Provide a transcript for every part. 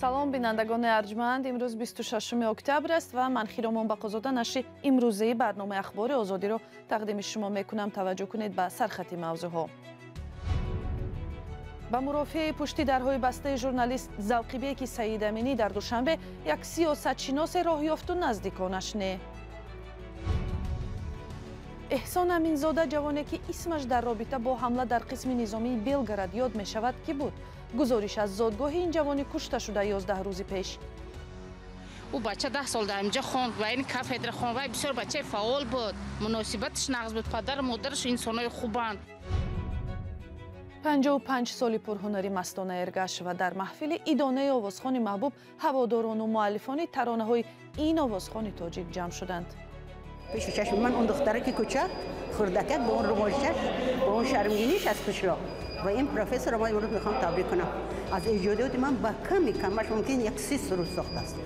Салом, бинандагони арҷманд. Имрӯз 26 октябр аст ва ман Хиромон Бақозода нашри имрӯзаи барномаи Ахбори Озодиро тақдими шумо мекунам. Таваҷҷӯҳ кунед ба сархати мавзӯъҳо. Ба мурофиаи пушти дарҳои бастаи журналист Завқибеки Саидаминӣ дар Душанбе як сиёсатшиносе роҳ ёфту наздиконаш не. Эҳсон Аминзода, ҷавоне ки исмаш дар робита бо ҳамла дар қисми низомии Белгород ёд мешавад, кӣ буд? Гузориш аз зодгоҳи ин ҷавони кушта шуда 11 рӯзи пеш. Ӯ бача 10 сол дар инҷа хонд ва ин кафедра хонд ва бисёр бачаи фаъол буд, муносибаташ нағз буд, падару модараш инсонои хубанд. 55 соли пурҳунари Мастона Эргашева дар маҳфили идонаи овозхони маҳбуб ҳаводорону муаллифони таронаҳои ин овозхони тоҷик ҷамъ шуданд. Пеши чашми ман он духтараки кӯчак, хурдакак, бо он румолчаш, бо он шармгиниш аз қишлоқ. Ва ин профессорро ман имрӯз мехоҳам табрик кунам. Аз эҷодиёти ман ба ками камаш мумкин як 30 суруд сохтааст.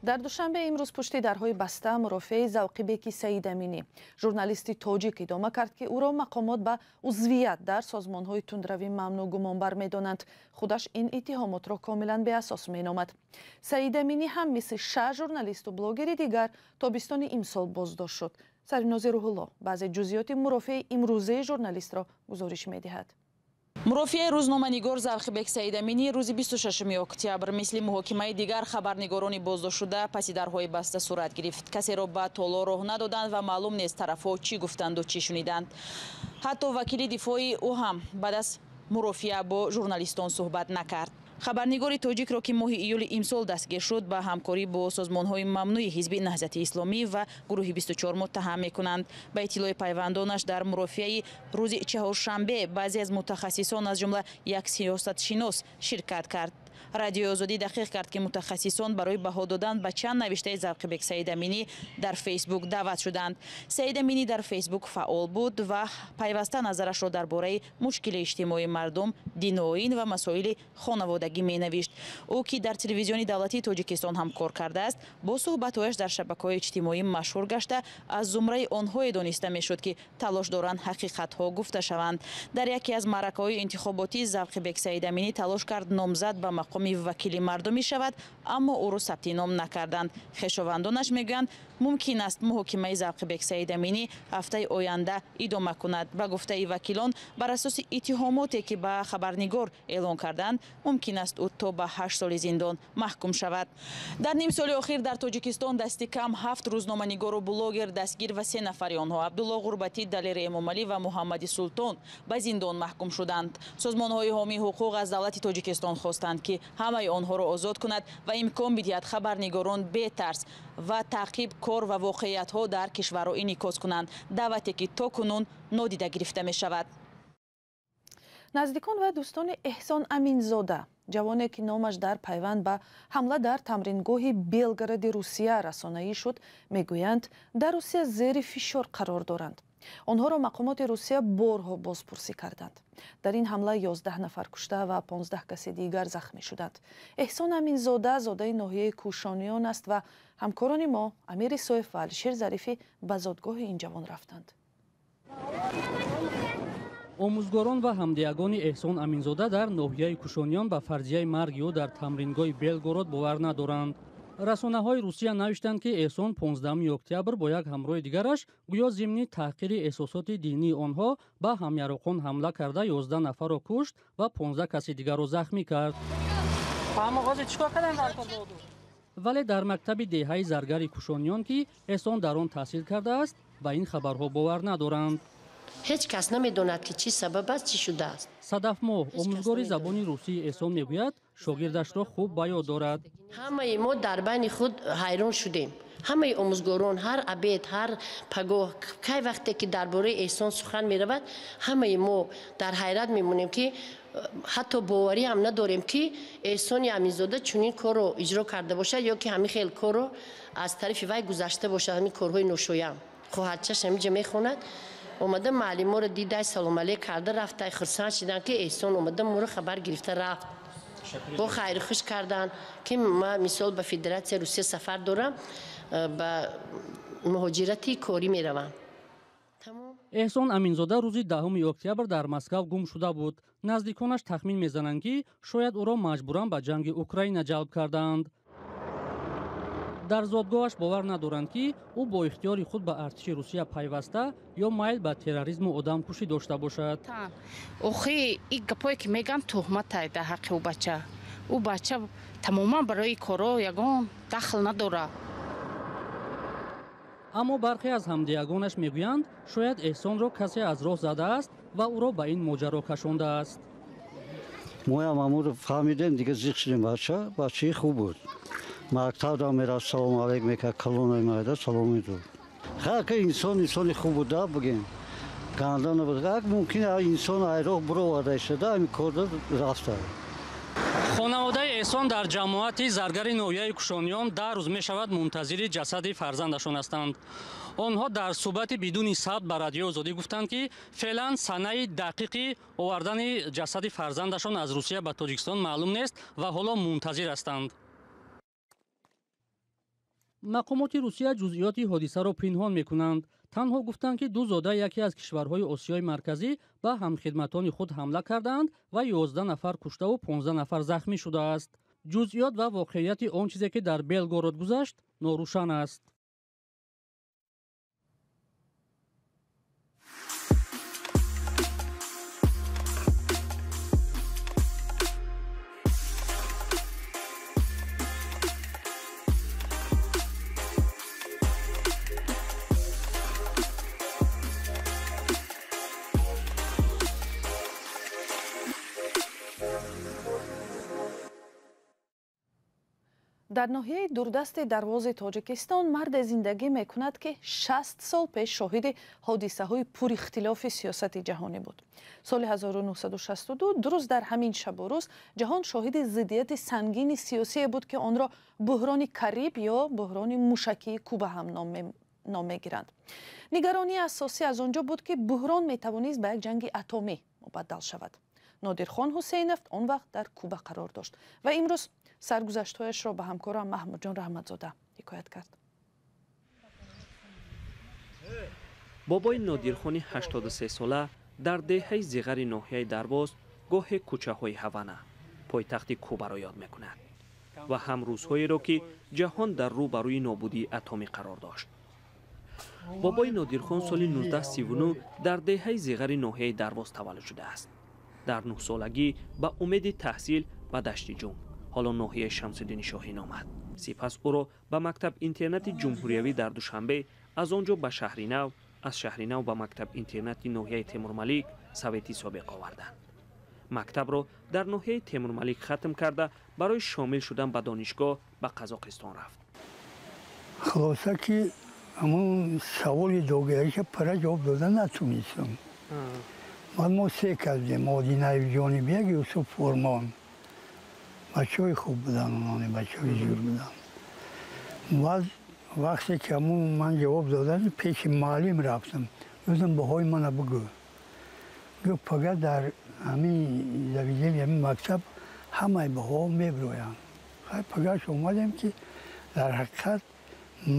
Дар Душанбе имрӯз пушти дарҳои баста мурофиаи Завқибеки Саидаминӣ, журналисти тоҷик, идома кард, ки ӯро мақомот ба узвият дар созмонҳои тундравӣ мамнӯъ гумонбар медонанд. Худаш ин иттиҳомотро комилан беасос меномад. Саидаминӣ ҳам мисли шаш журналисту блогери дигар тобистони имсол боздошт шуд. Саринози Рӯҳулло баъзе ҷузъиёти мурофиаи имрӯзаи журналистро гузориш медиҳад. Мурофиаи рӯзноманигор Завқибек Саидаминӣ рӯзи 26 октябр мисли муҳокимаи дигар хабарнигорони боздоштшуда паси дарҳои баста сурат гирифт. Касеро ба толор роҳ надоданд ва маълум нест, тарафҳо чӣ гуфтанду чӣ шуниданд. Ҳатто вакили дифои ӯ ҳам баъд аз мурофиа бо журналистон суҳбат накард. Хабарнигори тоҷикро, ки моҳи июли имсол дастгир шуд, ба ҳамкорӣ бо созмонҳои мамнӯи Ҳизби Наҳзати Исломӣ ва гурӯҳи 24 муттаҳам мекунанд. Ба иттилои пайвандонаш, дар мурофиаи рӯзи чаҳоршанбе баъзе аз мутахассисон, аз ҷумла як сиёсатшинос, ширкат кард. Радиои Озодӣ дақиқ кард, ки мутахассисон барои баҳо додан ба чанд навиштаи Завқибек Саидаминӣ дар Фейсбук даъват шуданд. Саидаминӣ дар Фейсбук фаъол буд ва пайваста назарашро дар бораи мушкили иҷтимоии мардум, дину оин ва масоили хонаводагӣ менавишт. Ӯ, ки дар телевизиони давлатии Тоҷикистон ҳам кор кардааст, бо суҳбатҳояш дар шабакаҳои иҷтимоӣ машҳур гашта, аз зумраи онҳое дониста мешуд, ки талош доранд ҳақиқатҳо гуфта шаванд. Дар яке аз маъракаҳои интихоботӣ Завқибек Саидаминӣ талош кард номзад ба мақоми вакили мардумӣ шавад, аммо ӯро сабти ном накарданд. Хешовандонаш мегӯянд, мумкин аст муҳокимаи Завқибек Саидаминӣ ҳафтаи оянда идома кунад. Ба гуфтаи вакилон, бар асоси иттиҳомоте, ки ба хабарнигор эълон карданд, мумкин аст ӯ то ба 8 соли зиндон маҳкум шавад. Дар ним соли охир дар Тоҷикистон дасти кам 7 рӯзноманигору блогер дастгир ва 3 нафари онҳо, Абдулло Ғурбатӣ, Далери Эмомалӣ ва Муҳаммади Султон, ба зиндон маҳкум шуданд. Созмонҳои ҳомии ҳуқуқ аз давлати Тоҷикистон хостанд, ки ҳамаи онҳоро озод кунад ва имкон бидиҳад хабарнигорон бетарс ва таъқиб кор ва воқеиятҳо дар кишварро инъикос кунанд, даъвате ки то кунун нодида гирифта мешавад. Наздикон ва дӯстони Эҳсон Аминзода, ҷавоне ки номаш дар пайванд ба ҳамла дар тамрингоҳи Белгороди Русия расонаӣ шуд, мегӯянд, дар Русия зери фишор қарор доранд. Онҳоро мақомоти Русия борҳо бозпурсӣ карданд. Дар ин ҳамла 11 нафар кушта ва 15 каси дигар захмӣ шуданд. Эҳсон Аминзода зодаи ноҳияи Кӯшониён аст ва ҳамкорони мо Амир Исоев ва Алишер Зарифӣ ба зодгоҳи ин ҷавон рафтанд. Омӯзгорон ва ҳамдиягони Эҳсон Аминзода дар ноҳияи Кӯшониён ба фарзияи марги ӯ дар тамрингоҳи Белгород бовар надоранд. Расонаҳои Русия навиштанд, ки Эҳсон 15 октябр бо як ҳамроҳи дигараш гӯё зимни таҳқири эҳсосоти динии онҳо ба ҳамяроқон ҳамла карда, 11 нафарро кушт ва 15 каси дигарро захмӣ кард. Вале дар мактаби деҳаи Заргари Кӯшониён, ки Эҳсон дар он таҳсил кардааст, ба ин хабарҳо бовар надоранд. Ҳеҷ кас намедонад, ки чӣ сабаб аст, чӣ шудааст. Садафмоҳ, омӯзгори забони русии Эҳсон, мегӯяд, шогирдашро хуб ба ёд дорад. Ҳамаи мо дар байни худ ҳайрон шудем. Ҳамаи омӯзгорон ҳар обед, ҳар пагоҳ, кай вақте ки дар бораи Эҳсон сухан меравад, ҳамаи мо дар ҳайрат мемонем, ки ҳатто боварӣ ҳам надорем, ки Эҳсони Аминзода чунин корро иҷро карда бошад ё ки ҳамин хел корро аз тарафи вай гузашта бошад, ҳамин корҳои ношоям. Хоҳарчаш ҳаминҷа мехонад, омада муаллиморо дидай, салом алейк карда рафтай, хурсанд шиданд, ки Эҳсон омада моро хабар гирифта рафт. Бо хайру хуш карданд, ки ман мисол ба Федератсияи Русия сафар дорам, ба муҳоҷирати корӣ меравам. Тамом. Эҳсон Аминзода рӯзи 10 октябр дар Москав гум шуда буд. Наздиконаш тахмин мезананд, ки шояд ӯро маҷбуран ба ҷанги Украина ҷалб кардаанд. Дар зодгоҳаш бовар надоранд, ки ӯ бо ихтиёри худ ба артиши Русия пайваста ё майл ба терроризму одамкушӣ дошта бошад. Охи, и гапое ки меган, туҳматай дар ҳаққи ӯ бача. Ӯ бача тамоман барои коро ягон дахл надорад. Аммо бархе аз ҳамдиягонаш мегӯянд, шояд Эҳсонро касе аз роҳ задааст ва ӯро ба ин моҷаро кашондааст. Моям амуро фаҳмидем, дига зиқ шудем. Бача бачаи хуб буд, мактаб мерафт, салому алейк мекард, калонаи майда салом медод. Ҳака инсон, инсони хуб буда, бигем, ганда набуд. Ак мумкин инсон айроҳ буроварда шуда, ҳамин корда рафта. Хонаводаи Эҳсон дар ҷамоати Заргари ноҳияи Кушониён 10 рӯз мешавад мунтазири ҷасади фарзандашон ҳастанд. Онҳо дар суҳбати бидуни сабт ба Радиои Озодӣ гуфтанд, ки феълан санаи дақиқи овардани ҷасади фарзандашон аз Русия ба Тоҷикистон маълум нест ва ҳоло мунтазир ҳастанд. Мақомоти Русия ҷузъиёти ҳодисаро пинҳон мекунанд. Танҳо гуфтанд, ки ду зода яке аз кишварҳои Осиёи Марказӣ ба ҳамхидматони худ ҳамла кардаанд ва 11 нафар куштаву 15 нафар захмӣ шудааст. Ҷузъиёт ва воқеияти он чизе, ки дар Белгород гузашт, норӯшан аст. Дар ноҳияи дурдасти Дарвози Тоҷикистон марде зиндагӣ мекунад, ки 60 сол пеш шоҳиди ҳодисаҳои пурихтилофи сиёсати ҷаҳонӣ буд. Соли 1962, дуруст дар ҳамин шабу рӯз, ҷаҳон шоҳиди зиддияти сангини сиёсие буд, ки онро буҳрони Кариб ё буҳрони мушакии Куба ҳам ном мегиранд. Нигаронии асосӣ аз он ҷо буд, ки буҳрон метавонист ба як ҷанги атомӣ мубаддал шавад. Нодирхон Ҳусейнов он вақт дар Куба қарор дошт ва имрӯз саргузаштҳояшро ба ҳамкорам Маҳмудҷон Раҳматзода ҳикоят кард. Бобои Нодирхони 83-сола дар деҳаи Зиғари ноҳияи Дарвоз гоҳе кӯчаҳои Ҳавана, пойтахти Кубаро ёд мекунад ва ҳам рӯзҳоеро, ки ҷаҳон дар рӯ ба рӯи нобудии атомӣ қарор дошт. Бобои Нодирхон соли 1939 дар деҳаи Зиғари ноҳияи Дарвоз таваллуд шудааст. Дар 9-солагӣ ба умеди таҳсил ба Дашти Ҷум, ҳоло ноҳияи Шамсуддини Шоҳин, омад. Сипас ӯро ба мактаб-интернати ҷумҳуриявӣ дар Душанбе, аз он ҷо ба Шаҳри Нав, аз Шаҳри Нав ба мактаб-интернати ноҳияи Темурмалик, Совети собиқ, оварданд. Мактабро дар ноҳияи Темурмалик хатм карда, барои шомил шудан ба донишгоҳ ба Қазоқистон рафт. Хулоса, ки ҳамун саволи догираиша пара ҷавоб дода натунистам. Баъд мо се кас будем: Одинаев Ҷонибек, Юсуф Фурмон. Бачаҳои хуб буданд, онони бачаҳои зур буданд. Баъд вақте ки ҳамун ман ҷавоб додам, пеши муаллим рафтам, гуфтам: «Баҳои мана бигӯ». Гуфт: «Пага дар ҳамин заведени, ҳамин мактаб ҳамаи баҳоҳо мебироянд». Хай, пагаш омадем, ки дар ҳақиқат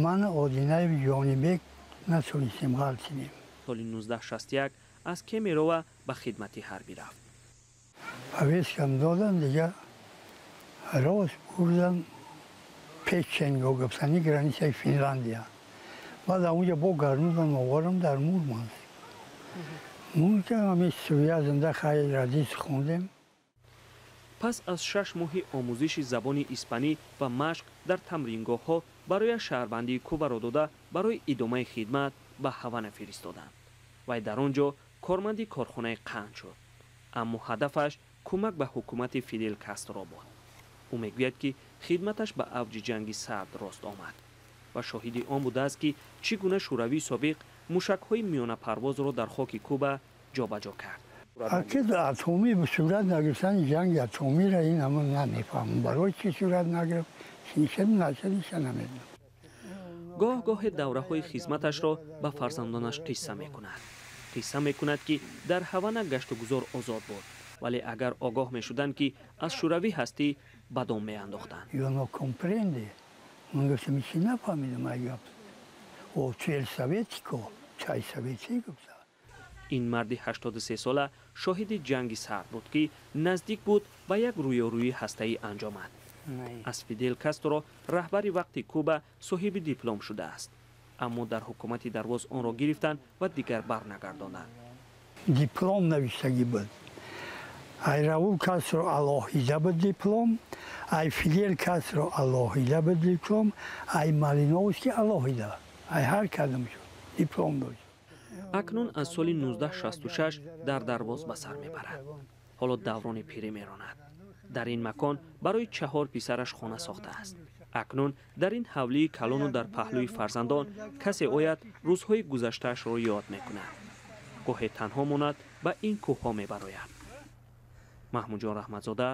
ман, Одинаев Ҷонибек натонистем, ғалтидем. Соли 1961 аз Кемерова ба хидмати ҳарбӣ рафт. Повесткам додан, дига рост бурдан Печенго гуфтани, границаи Финляндия. Баъд онҷа бо гарнудан оварам дар Мурманск. Мурманск ҳами связанда, хай, радист хондем. Пас аз 6 моҳи омӯзиши забони испанӣ ва машқ дар тамрингоҳҳо, барои шаҳрвандии Кубаро дода, барои идомаи хидмат ба Ҳавана фиристоданд. Вай дар он ҷо корманди корхонаи қанд шуд, аммо ҳадафаш кӯмак ба ҳукумати Фидел Кастро буд. Ӯ мегӯяд, ки хидматаш ба авҷи ҷанги сард рост омад ва шоҳиди он будааст, ки чӣ гуна Шӯравии собиқ мушакҳои миёнапарвозро дар хоки Куба ҷобаҷо кард. Аки атомӣ сурат нагирифтани ҷанги атомиро ин ҳама намефаҳмам, барои чӣ сурат нагирифт, шид нашудиша намедонам. Гоҳ гоҳе давраҳои хизматашро ба фарзандонаш қисса мекунад. Қисса мекунад, ки дар Ҳавана гаштугузор озод буд, вале агар огоҳ мешуданд, ки аз Шӯравӣ ҳастӣ, ба дом меандохтанд. Yo no comprende. Ман гуфтам: «Чӣ нафаҳмидам ай гап?» «О, tu el soviético, чай советӣ», гуфта. Ин марди 83 сола шоҳиди ҷанги сард буд, ки наздик буд ба як рӯёрӯии ҳастаӣ анҷомад. Аз Фидел Кастро, раҳбари вақти Куба, соҳиби диплом шудааст, аммо дар ҳукумати Дарвоз онро гирифтанд ва дигар барнагардонанд. Диплом навиштагӣ буд. Ай Раул Кастро алоҳида буд диплом, ай Фидел Кастро алоҳида буд диплом, ай Малиновский алоҳида, ай ҳар кадомшон диплом дошт. Акнун аз соли 1966 дар Дарвоз ба сар мебарад. Ҳоло даврони пирӣ меронад. Дар ин макон барои чаҳор писараш хона сохтааст. Акнун дар ин ҳавлии калону дар паҳлӯи фарзандон касе ояд, рӯзҳои гузаштаашро ёд мекунад. Гоҳе танҳо монад, ба ин кӯҳҳо мебарояд. Маҳмудҷон Раҳматзода,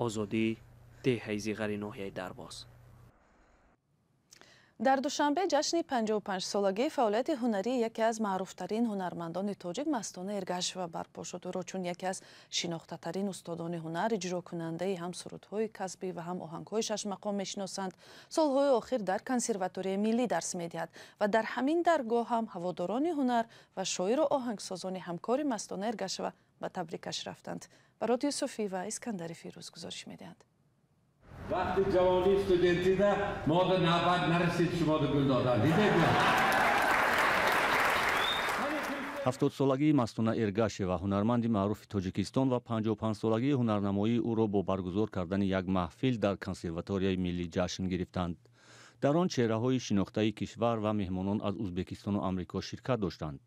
Озодӣ, деҳаи Зиғари ноҳияи Дарвоз. Дар Душанбе ҷашни 55-солагии фаъолияти ҳунарии яке аз маъруфтарин ҳунармандони тоҷик Мастона Эргашева барпо шуд. Ӯро чун яке аз шинохтатарин устодони ҳунар, иҷрокунандаи ҳам сурудҳои касбӣ ва ҳам оҳангҳои шашмақом мешиносанд. Солҳои охир дар Консерваторияи миллӣ дарс медиҳад ва дар ҳамин даргоҳ ҳам ҳаводорони ҳунар ва шоиру оҳангсозони ҳамкори Мастона Эргашева ба табрикаш рафтанд. Барот Юсуфӣ ва Искандари Фирӯз гузориш медиҳанд. Вақти ҷавонӣ, студентида мода навбат нарасид шумода гул додан, дидед. 70-солагии Мастона Эргашева, ҳунарманди маъруфи Тоҷикистон, ва 55-солагии ҳунарнамоии ӯро бо баргузор кардани як маҳфил дар Консерваторияи миллӣ ҷашн гирифтанд. Дар он чеҳраҳои шинохтаи кишвар ва меҳмонон аз Узбекистону Амрико ширкат доштанд.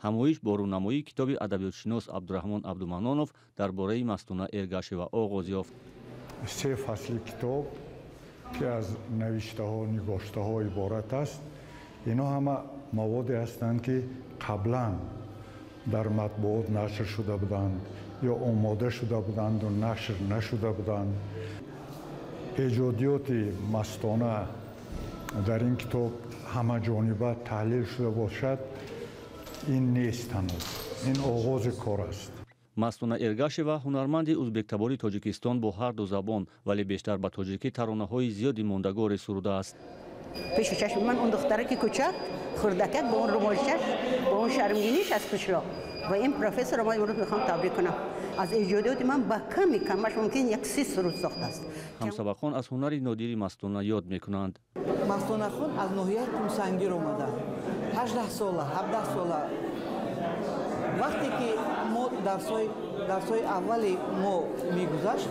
Ҳамоиш бо рӯнамоии китоби адабиётшинос Абдураҳмон Абдуманонов дар бораи Мастона Эргашева оғоз ёфт. Се фасли китоб, ки аз навиштаҳо, нигоштаҳо иборат аст, инҳо ҳама маводе ҳастанд, ки қаблан дар матбуот нашр шуда буданд ё омода шуда буданду нашр нашуда буданд. Эҷодиёти Мастона дар ин китоб ҳамаҷониба таҳлил шуда бошад, ин нест ҳанӯз, ин оғози кор аст. Мастона Эргашева, ҳунарманди узбектабори Тоҷикистон, бо ҳар ду забон, вале бештар ба тоҷикӣ таронаҳои зиёди мондагоре сурудааст. Пеши чашми ман он духтараки кӯчак, хурдакак, бо он румолчаш, бо он шармгиниш аз қишлоқ. Ва ин профессорро ма имрӯз мехоҳам табрик кунам. Аз эҷодиёти ман ба ками камаш мумкин як 30 суруд сохтааст. Ҳамсабақон аз ҳунари нодири Мастона ёд мекунанд. Мастонахон аз ноҳияи Кумсангир омада, 18 сола, 17 сола. Вақте ки мо дарсҳои аввали мо мегузашт,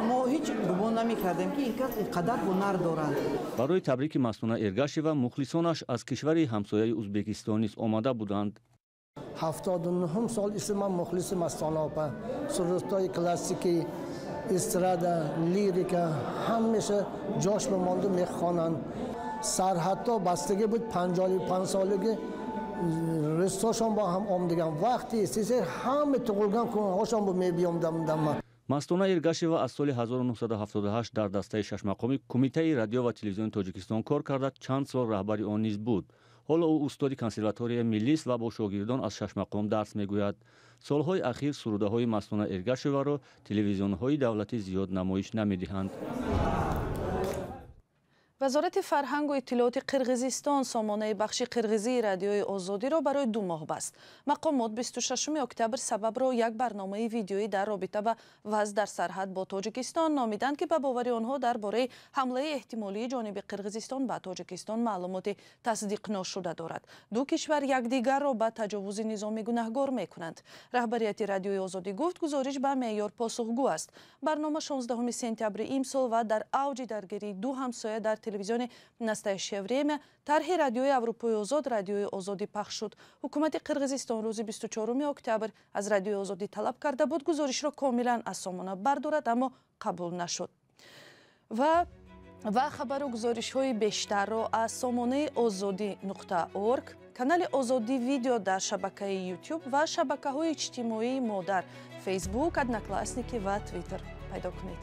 мо ҳеҷ гумон намекардем, ки ин кас ин қадар ҳунар дорад. Барои табрики Мастона Эргашева мухлисонаш аз кишвари ҳамсояи Узбекистон низ омада буданд. 79-ум сол иси ман мухлиси Мастона опа. Сурудҳои классикӣ, эстрада, лирика ҳамеша ҷош бимонду мехонанд. Сарҳадҳо бастагӣ буд, 55-солагӣ рӯстошон бо ҳам омдиган вақти истисе ҳама туғулган кунҳошон бо мебиёмдам. Мастона Эргашева аз соли 1978 дар дастаи шашмақоми Кумитаи радио ва телевизиони Тоҷикистон кор карда, чанд сол раҳбари он низ буд. Ҳоло ӯ устоди Консерваторияи миллист ва бо шогирдон аз шашмақом дарс мегӯяд. Солҳои ахир сурудаҳои Мастона Эргашеваро телевизионҳои давлатӣ зиёд намоиш намедиҳанд. Вазорати фарҳангу иттилооти Қирғизистон сомонаи бахши қирғизии Радиои Озодиро барои 2 моҳ баст. Мақомот 26 октябр сабабро як барномаи видеоӣ дар робита ба вазъ дар сарҳад бо Тоҷикистон номиданд, ки ба бовари онҳо дар бораи ҳамлаи эҳтимолии ҷониби Қирғизистон ба Тоҷикистон маълумоти тасдиқношуда дорад. Ду кишвар якдигарро ба таҷовузи низомӣ гунаҳгор мекунанд. Раҳбарияти Радиои Озодӣ гуфт, гузориш ба меъёр посухгӯ аст. Барнома 16 сентябри имсол ва дар авҷи даргирии ду ҳамсоя дар телевизиони «Настоящее время» тарҳи Радиои Аврупои Озод, Радиои Озодӣ пахш шуд. Ҳукумати Қирғизистон рӯзи 24 октябр аз Радиои Озодӣ талаб карда буд, гузоришро комилан аз сомона бардорад, аммо қабул нашуд. Ва хабару гузоришҳои бештарро аз сомонаи озодӣ.орг, канали Озодӣ Видео дар шабакаи Ютуб ва шабакаҳои иҷтимоии мо дар Фейсбук, Одноклассники ва Твиттер пайдо кунед.